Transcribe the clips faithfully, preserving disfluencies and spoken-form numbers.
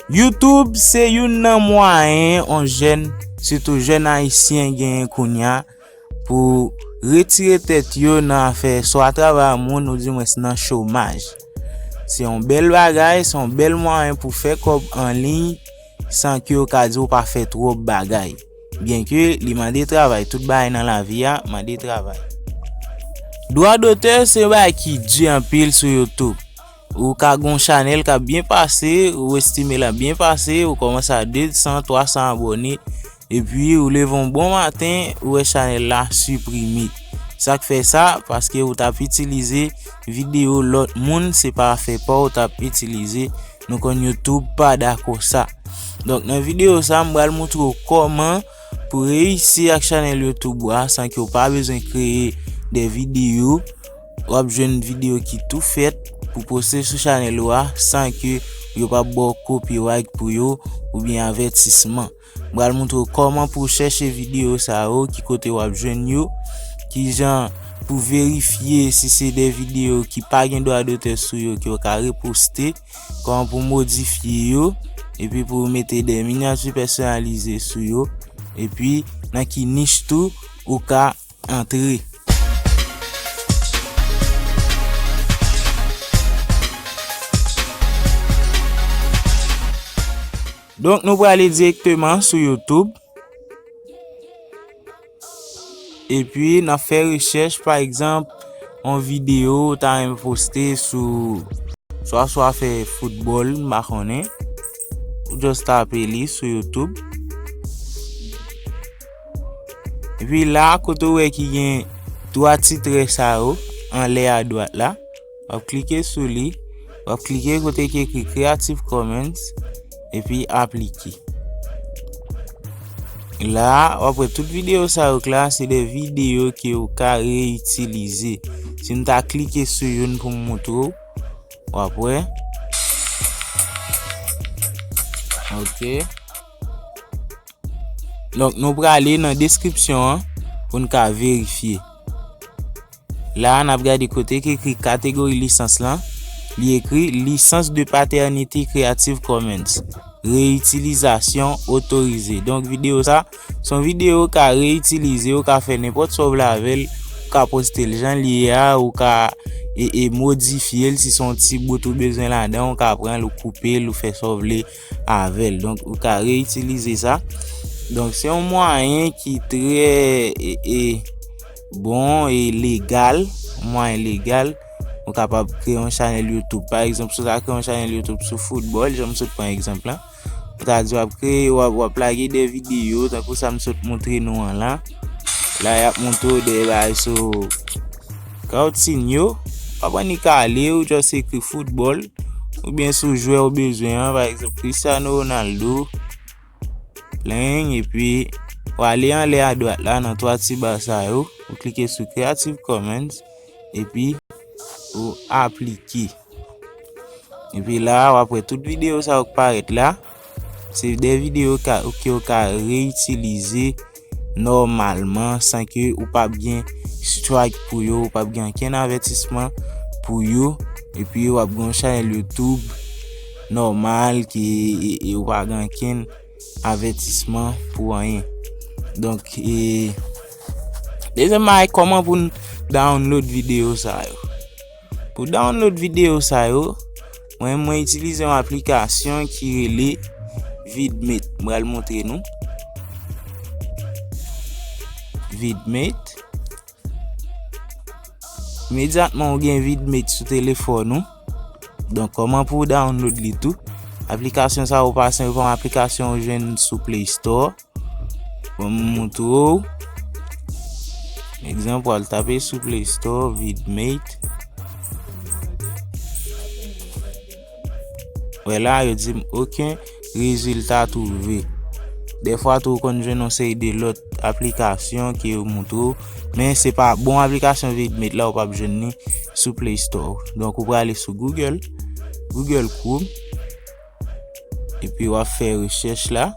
YouTube se youn nan mwayen yon jèn, sitou jèn ayisyen genyen kounye a, pou retire tèt yo nan afè swa travay a moun oudimwens nan chomaj. Se yon bèl bagay, se yon bèl mwayen pou fè kòb an liy san ke yo ka di w pa fè twòp bagay. Byenke li mande travay, tout bagay nan lavi a mande travay. Dwa dotè se yon bagay ki di anpil sou YouTube. Ou ka gen yon chanèl k ap byen pase, ou estime l ap byen pase, ou kòmanse a de san, twa san abòne, epi ou leve yon bon maten, ou wè chanèl la siprime. Sa k fè sa? Paske ou t ap itilize videyo lòt moun, se pa afè pa w ou t ap itilize. Nou konn YouTube pa dakò sa. Donk, nan videyo sa, m pral montre w kòman pou reyisi ak chanèl YouTube ou a san ke w pa bezwen kreye de videyo. W ap jwenn videyo ki tou fèt pou poste sou chanèl ou a san ke yo pa ba w copyright pou yo oubyen avètisman. M pral montre w kòman pou w chèche videyo sa yo, ki kote w ap jwenn yo, kijan pou verifye si se de videyo ki pa gen dwa dotè sou yo ke w ka reposte, kòman pou w modifye yo, epi pou w mete de minyati pèsonalize sou yo, epi nan ki nich tou ou ka antre. Donk, nou prale dirèkteman sou YouTube. Epi, n ap fè rechèch, pa egzanp, yon videyo ou ta renmen poste sou, swa sou afè foutbòl, m pa konnen. Ou just tape li sou YouTube. Epi la, kote w wè ki gen twa ti trè sa yo, anlè a dwat la, w ap klike sou li, w ap klike kote ki ekri Creative Commons, epi aplike. La, w ap wè tout videyo sa yo k la, se de videyo ke w ka reyitilize. Si m ta klike sou youn pou m montre w, w ap wè. Ok. Donk, nou prale nan deskripsyon an pou n ka verifye. La a, n ap gade kote ki ekri kategori lisans lan. Li ekri Licence de paternité Creative Commons. Reyitilizasyon otorize. Donk, videyo sa, se yon videyo ou ka reyitilize, ou ka fè nenpòt sa w vle avè l, ou ka poste l jan l ye a, ou ka e, e modifye l si se yon ti bout ou bezwen ladan, ou ka pran l, ou koupe l, ou fè sa w vle avè l. Donk, ou ka reyitilize sa. Donk, se yon mwayen ki trè e, e bon e legal, yon mwayen legal. Ou kapab kreye yon chanèl YouTube. Pa egzanp, si w ta kreye yon chanèl YouTube sou foutbòl, jan m sot pran egzanp lan, ou ta di w ap kreye, w ap, w ap lage de videyo, tankou sa m sot montre nou an la. La, y ap montre w de bagay sou Coutinho, w ap annik ale, ou just ekri foutbòl, oubyen sou jwè ou bezwen an, pa egzanp, Cristiano Ronaldo, plen, epi w ale anlè a dwat la, nan twa ti ba sa yo, ou klike sou Creative Commons, epi ou aplike. Epi la, w ap wè tout videyo sa yo k parèt la. Se de videyo ka, ke w ka reyitilize nòmalman san ke ou p ap gen strike pou yo, ou p ap gen ankenn avètisman pou yo. Epi w ap gen yon chanèl YouTube nòmal ki, e, e, ou pa gen ankenn avètisman pou anyen. Donk, e, dezyèm bagay, kòman pou n download videyo sa yo? Pou download videyo sa yo, mwen, mwen itilize yon aplikasyon ki rele Vidmate. Mwen pral montre nou. Vidmate. Imedyatman ou gen Vidmate sou telefòn ou, donk, kòman pou w download li tou? Aplikasyon sa yo pa senp, se yon aplikasyon ou jwenn sou Play Store. Bon, m montre w. Egzanp, w al tape sou Play Store, Vidmate. Wè la, yo di m, okenn rezilta twouve. Dèfwa tou, ou konn jwenn yon seri de lòt aplikasyon ke yo montre w, men se pa bon aplikasyon Vidmate la, ou p ap jwenn li sou Play Store. Donk, ou prale sou Google, Google Chrome, epi w ap fè rechèch la.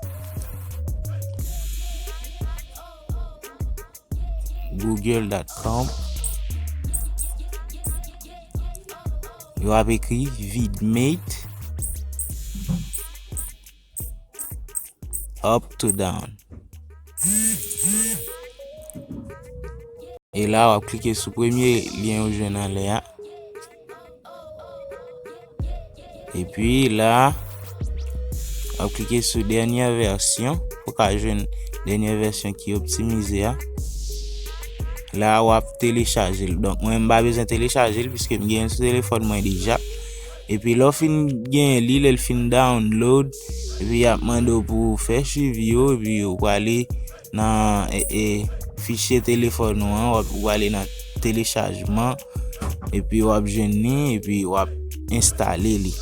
Google dot com. Yo ap ekri Vidmate. up to down. E la, w ap klike sou premye lyen ou jwenn anlè a. Epi la, w ap klike sou dènyè vèsyon pou w ka jwenn dènyè vèsyon ki optimize a. La, w ap telechaje l. Donk, mwen, m pa bezwen telechaje l piske m gen l sou telefòn mwen deja. Epi lè w fin gen li, lè l fin download, epi y ap mande w pou w fè swivi yo, epi w prale nan e, e, fichye telefòn ou an, w ap, ou prale nan telechajman, epi w ap jwenn li, epi w ap enstale li.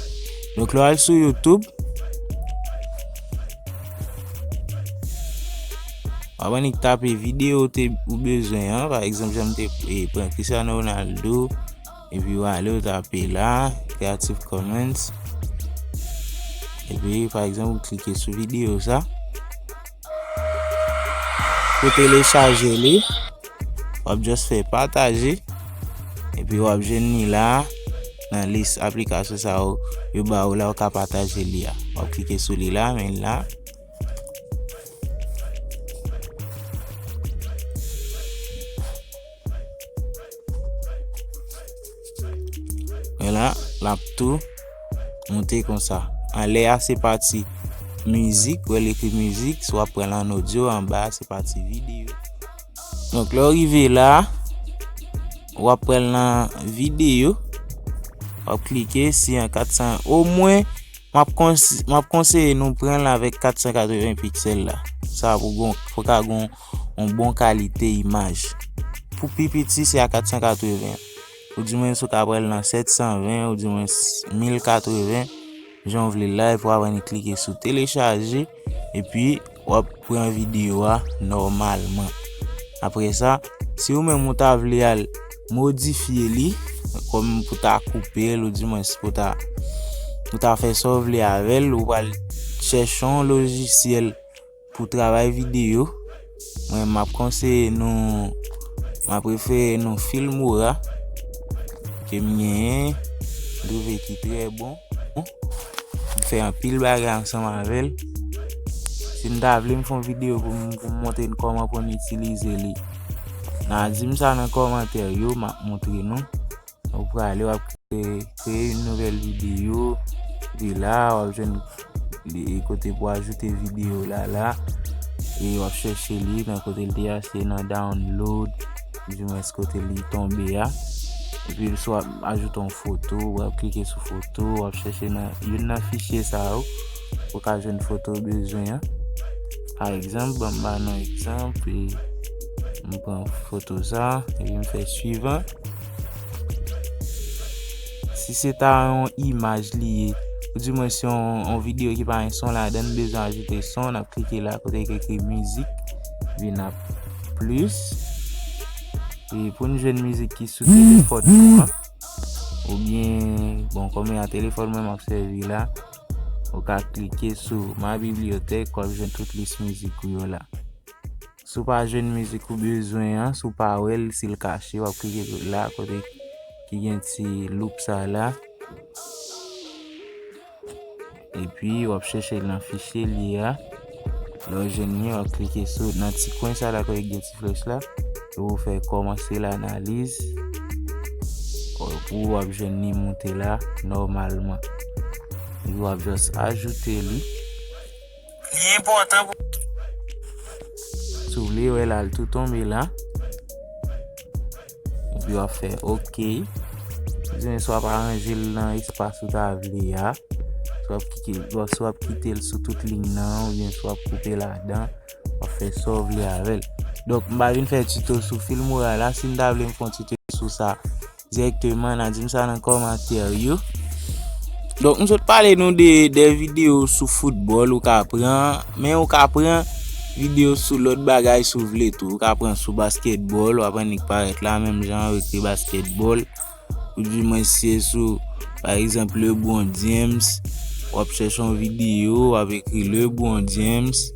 Donk, lè w al sou YouTube, w ap annik tape videyo te, ou bezwen an. Pa egzanp, jan m te, e, pran Cristiano Ronaldo, epi w ale, w tape la, Creative Commons. Epi, pa egzanp, ou klike sou videyo sa. Pou telechaje li, w ap just fè pataje. Epi w ap jwenn li la, nan lis aplikasyon sa yo, yo ba ou la, ou ka pataje li a. W ap klike sou li la, men la. Men la, l ap tou monte konsa. Anlè a se pati mizik, wè l ekri mizik, si w ap pran l an odyo, anba a se pati videyo. Donk, lè w rive la, w ap pran l nan videyo, w ap klike si an kat san, omwen, m ap konse-, m ap konseye nou pran l avèk kat san katreven piksèl la. Sa pou gon, pou ka gon yon bon kalite imaj. Pou pi piti, se a kat san katreven. Ou di mwen si w ka pran l nan sèt san ven, ou di mwen mil katreven, jan w vle l la, epi w ap annik klike sou telechaje, epi w ap pran videyo a nòmalman. Apre sa, si ou menm ou ta vle al modifye li, kòm pou ta koupe l, ou di mwen si pou ta, pou ta fè sa w vle avè l, ou pral chèche yon lojisyèl pou travay videyo, mwen, m ap konseye nou, m ap refere nou Filmora ke m genyen, m twouve ki trè bon. M fè anpil bagay ansanm avè l. Si n ta vle, m fè yon videyo pou m, pou m montre n kòman pou n itilize li. N a di m sa nan kòmantè yo, m ap montre nou. Ou prale, w ap kreye, kreye yon nouvèl videyo. Epi la, w ap jwenn li, kote pou ajoute videyo la, la. E w ap chèche li nan kote l te a, se nan download, di mwens kote li tonbe a. Epi si w ap ajoute yon foto, w ap klike sou foto, w ap chèche nan youn nan fichye sa yo, ou ka jwenn foto w bezwen an. Pa egzanp, ban m ba nou egzanp, e m pran foto sa, epi m fè swivan. Si se ta yon imaj li ye, ou di mwen se yon, yon videyo ki pa gen son ladan, n bezwen ajoute son, n ap klike la kote ki ekri mizik, vin ak plis. E pou n jwenn mizik ki sou telefòn nou an, oubyen, bon, kòm e a telefòn mwen m ap sèvi la, ou ka klike sou My Bibliothèque, w ap jwenn tout lis mizik ou yo la. Si w pa jwenn mizik ou bezwen an, si w pa wè l, si l kache, w ap klike la kote ki gen ti loup sa la. Epi w ap chèche l nan fichye li a. Lè w jwenn li, w ap klike sou nan ti kwen sa la kote gen ti flèch la. Epi w fè kòmanse lanaliz. Epi w ap jwenn li moute la nòmalman. Epi w ap just ajoute li. Li enpòtan pou. Si w vle, wè la, l tou tonbe la. Epi w ap fè oke. Oubyen si w ap aranje l nan espas ou ta vle a. Si w ap kite, si w ap kite l sou tout liy nan, oubyen si w ap koupe ladan, w ap fè sa w vle avè l. Donk, m pa vin fè tito sou Filmora la. Si n ta vle m fè yon tito sou sa, dirèkteman, n a di m sa nan kòmantè yo. Donk, m sot pale nou de, de videyo sou foutbòl ou ka pran, men ou ka pran videyo sou lòt bagay si w vle tou. Ou ka pran sou baskètbòl, w ap annik parèt la, menm jan avèk baskètbòl. Ou di mwen se sou, pa egzanp, LeBron James, w ap chèche yon videyo, w ap ekri LeBron James.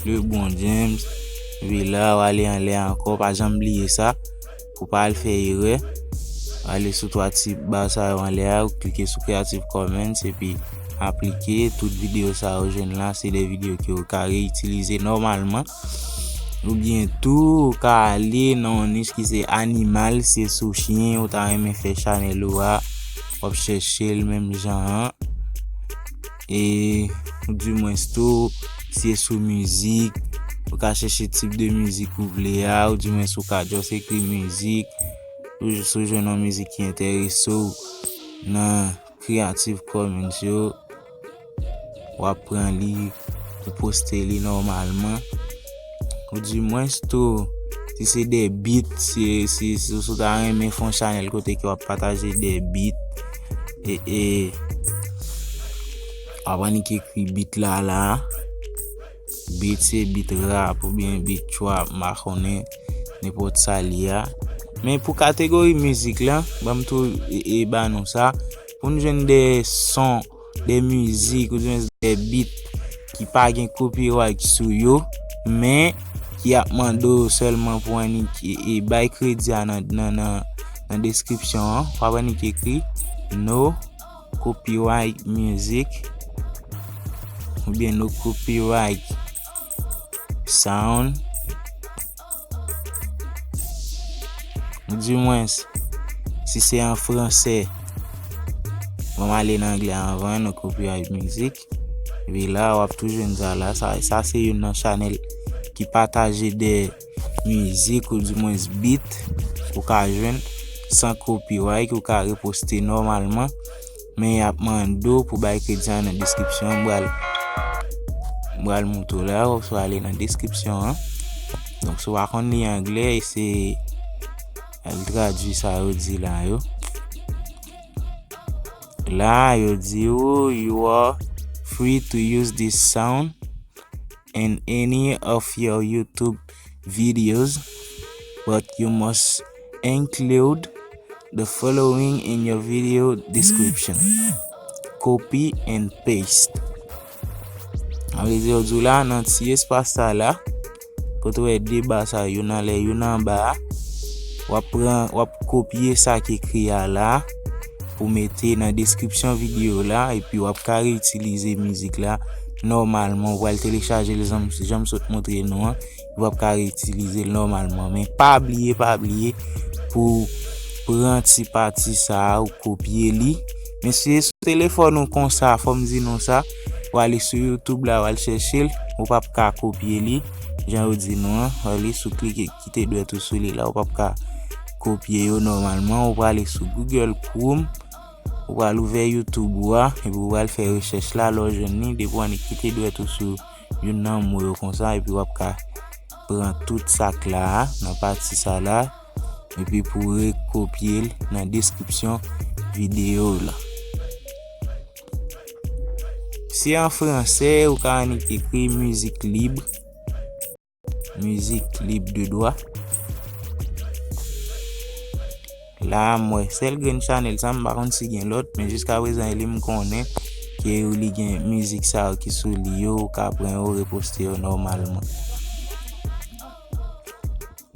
LeBron James. Epi la, w ale anlè ankò, pa janm bliye sa, pou pa al fè erè. W Ale sou twa ti ba sa yo anlè a, ou klike sou Creative Commons epi aplike. Tout videyo sa yo jwenn la, se de videyo ke ou ka reyitilize nòmalman. Oubyen tou, ou ka ale nan yon nich ki se animal, se sou chen ou ta renmen fè chanèl ou a, w ap chèche l menm jan an. E, oudimwens tou, si se sou mizik, ou ka chèche tip de mizik ou vle a, oudimwens ou ka just ekri mizik, ou jis ou jwenn yon mizik ki enterese w nan Creative Commons yo, w ap pran li, ou poste li nòmalman. Oudimwens tou, si se de bit, si, si, si, si w ta renmen fè yon chanèl kote ke w ap pataje de bit, e, e, w ap annik ekri bit la la. Bit se bit rap oubyen bit trap, m pa konnen, nenpòt sa li a. Men pou kategori mizik la, ban m tou e, e ba nou sa. Pou n jwenn de son, de mizik, oudimwens de bit ki pa gen copyright sou yo, men ki ap mande w sèlman pou annik e, e bay kredi a nan, nan, nan, nan deskripsyon an. W ap annik ekri no copyright music, oubyen no copyright sound. Oudimwens, si se an fransè, bon, m ale nan anglè anvan, no copyright music. Epi la, w ap tou jwenn sa la. Sa, sa se youn nan chanèl ki pataje de mizik, oudimwens bit, ou ka jwenn san copyright, ou ka reposte nòmalman. Men y ap mande w pou bay kredi a nan deskripsyon an. M pral, m pral montre w la, w ap ale nan deskripsyon an. Donk, si w pa konn li anglè, eseye al tradui sa yo di la yo. La, yo di w, you are free to use this sound in any of your YouTube videos, but you must include the following in your video description. Copy and paste. Sa vle di, yo di w la, nan ti espas sa la, kote w wè de ba sa, youn anlè, youn anba a, w ap pran, w ap kopye sa ki ekri a la, pou mete nan deskripsyon videyo la, epi w ap ka reyitilize mizik la nòmalman. Ou pral telechaje l, jan, jan m sot montre nou an, w ap ka reyitilize l nòmalman. Men pa bliye, pa bliye pou pran ti pati sa a, ou kopye li. Men si se sou telefòn ou konsa, fò m di nou sa, w ale sou YouTube la, w al chèche l, ou p ap ka kopye li, jan yo di nou an, w ale sou klike, kite dwèt ou sou li la, ou p ap ka kopye yo nòmalman. Ou prale sou Google Chrome, ou pral ouvè YouTube ou a, epi ou pral fè rechèch la, lè w jwenn li, depi w annik kite dwèt ou sou youn nan mo yo konsa, epi w ap ka pran tout sa k la a, nan pati sa la, epi pou rekopye l nan deskripsyon videyo la. Si an fransè, ou ka annik ekri musique libre, musique libre de droit. La, m wè sèl grenn chanèl sa, m pa konn si gen lòt, men jiskaprezan, e li m konnen ke li gen mizik sa yo ki sou li yo, ou ka pran yo, reposte yo nòmalman.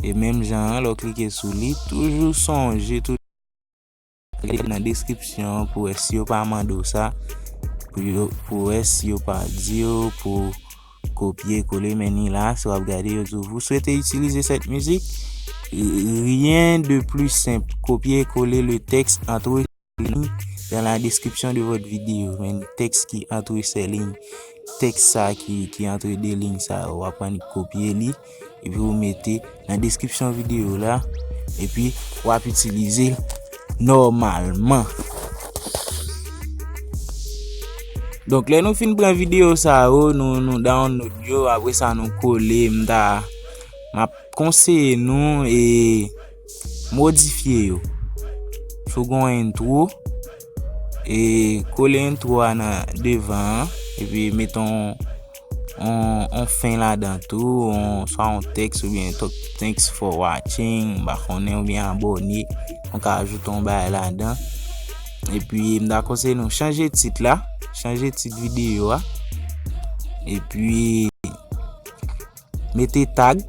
E menm jan an, lè w klike sou li, toujou sonje, toujou gade nan deskripsyon an pou wè si yo pa mande w sa, pou yo, pou wè si yo pa di w pou kopye kole, men ni la, si w ap gade, yo di w, vous souhaitez utiliser cette musique? Rien de plus simple. Copiez et collez le texte entre lignes dans la description de votre vidéo. Men tèks ki antre sè liy, tèks sa ki, ki antre de liy sa, w ap annik kopye li, epi ou mete nan deskripsyon videyo la, epi w ap itilize l nòmalman. Donk, lè nou fin pran videyo sa yo, nou, nou download yo, apre sa nou kole, m ta, m ap konseye nou e modifye yo. Si w gen yon entwo, e kole entwo a nan devan an, epi mete yon, yon, yon fen ladan tou, yon, swa yon tèks oubyen to-, thanks for watching, m pa konnen, oubyen abòne, ou ka ajoute yon bagay ladan. Epi m ta konseye nou chanje tit la, chanje tit videyo a. Epi mete tag,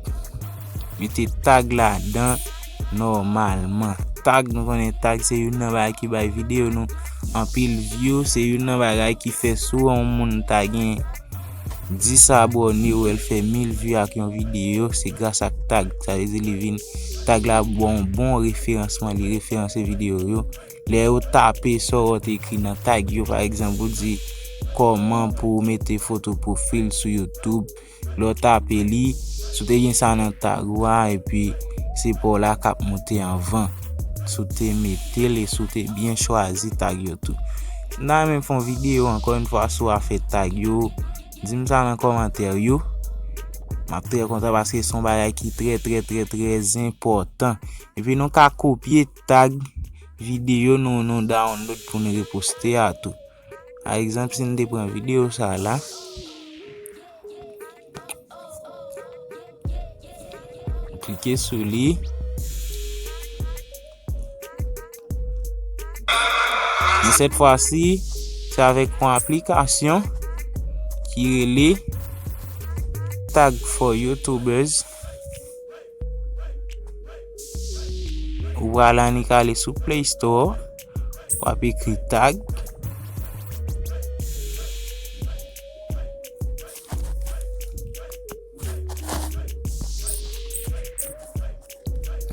mete tag ladan nòmalman. tag, nou konnen tag se youn nan bagay ki bay videyo nou anpil view, se youn nan bagay ki fè si yon moun ta gen dis abòne, ou wè l fè mil view ak yon videyo, se gras ak tag. Sa vle di li vin, tag la ba w yon bon referansman, li referanse videyo yo. Lè yo tape sa w te ekri nan tag yo, pa egzanp, ou di kòman pou w mete foto pwofil sou YouTube. Lè w tape li, si w te gen sa nan tag ou a, epi se pa w la k ap monte anvan. Si w te mete l e si w te byen chwazi tag yo tou. M ta renmen fè yon videyo ankò yon fwa sou afè tag yo. Di m sa nan kòmantè yo. M ap trè kontan paske se yon bagay ki trè, trè, trè, trè enpòtan. Epi nou ka kopye tag videyo nou, nou download pou nou reposte a tou. Pa egzanp, si n te pran videyo sa la, klike sou li. Men sèt fwa si, se avèk yon aplikasyon ki rele Tag for YouTubers. Ou pral annik ale sou Play Store, w ap ekri tag.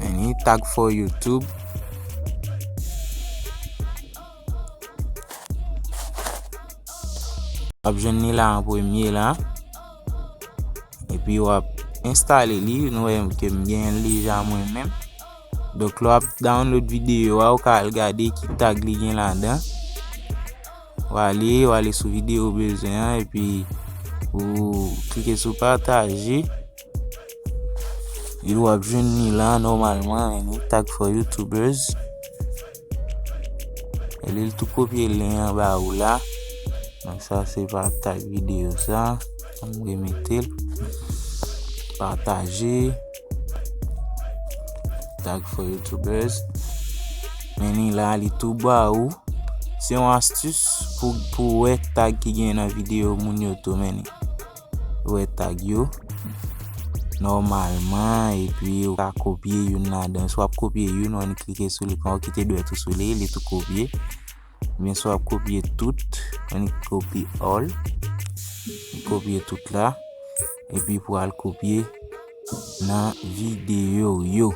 Annik Tag for YouTube. W ap jwenn li la an premye la. Epi w ap enstale li, nou wè ke m genyen l deja mwen menm. Donk lè w ap download videyo a, ou ka al gade ki tag li gen ladan. W ale, w ale sou videyo ou bezwen an, epi ou klike sou pataje. E w ap jwenn li la nòmalman, annik Tag for YouTubers. E li l tou kopye lyen an ba ou la. Donk sa se pa tag videyo sa. An m remete l. Pataje. Tag for YouTubers. Men li la, li tou ba ou. Se yon astis pou, pou wè tag ki gen nan videyo moun yo tou, men li. Wè tag yo nòmalman, epi ou ka kopye youn ladan. Si w ap kopye youn, w annik klike sou li, kon ou kite dwèt ou sou li, li tou kopye. Oubyen si w ap kopye tout, w annik copy all. Kopye tout la, epi pou al kopye nan videyo yo.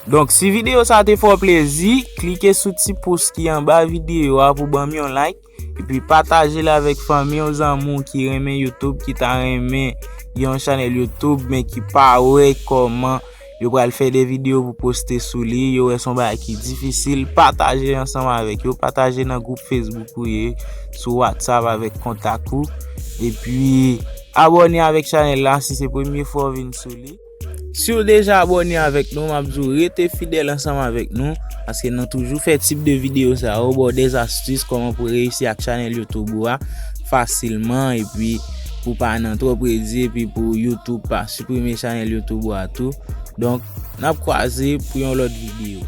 Donk, si videyo sa te fè w plezi, klike sou ti pous ki anba videyo a pou ban m yon like, epi pataje l avèk fanmi w, zanmi w ki renmen YouTube, ki ta renmen gen yon chanèl YouTube, men ki pa wè kòman yo pral fè de videyo pou poste sou li, yo wè se yon bagay ki difisil, pataje ansanm avèk yo, pataje nan gwoup Facebook ou ye, sou WhatsApp avèk kontak ou, epi abòne avèk chanèl la si se premye fwa w vin sou li. Si w deja abòne avèk nou, m ap di w rete fidèl ansanm avèk nou, paske nou toujou fè tip de videyo sa yo, ba w de zastis kòman pou reyisi ak chanèl YouTube ou a fasilman, epi pou pa nan twòp redi, epi pou YouTube pa siprime chanèl YouTube ou a tou. Donk, n ap kwaze pou yon lòt videyo.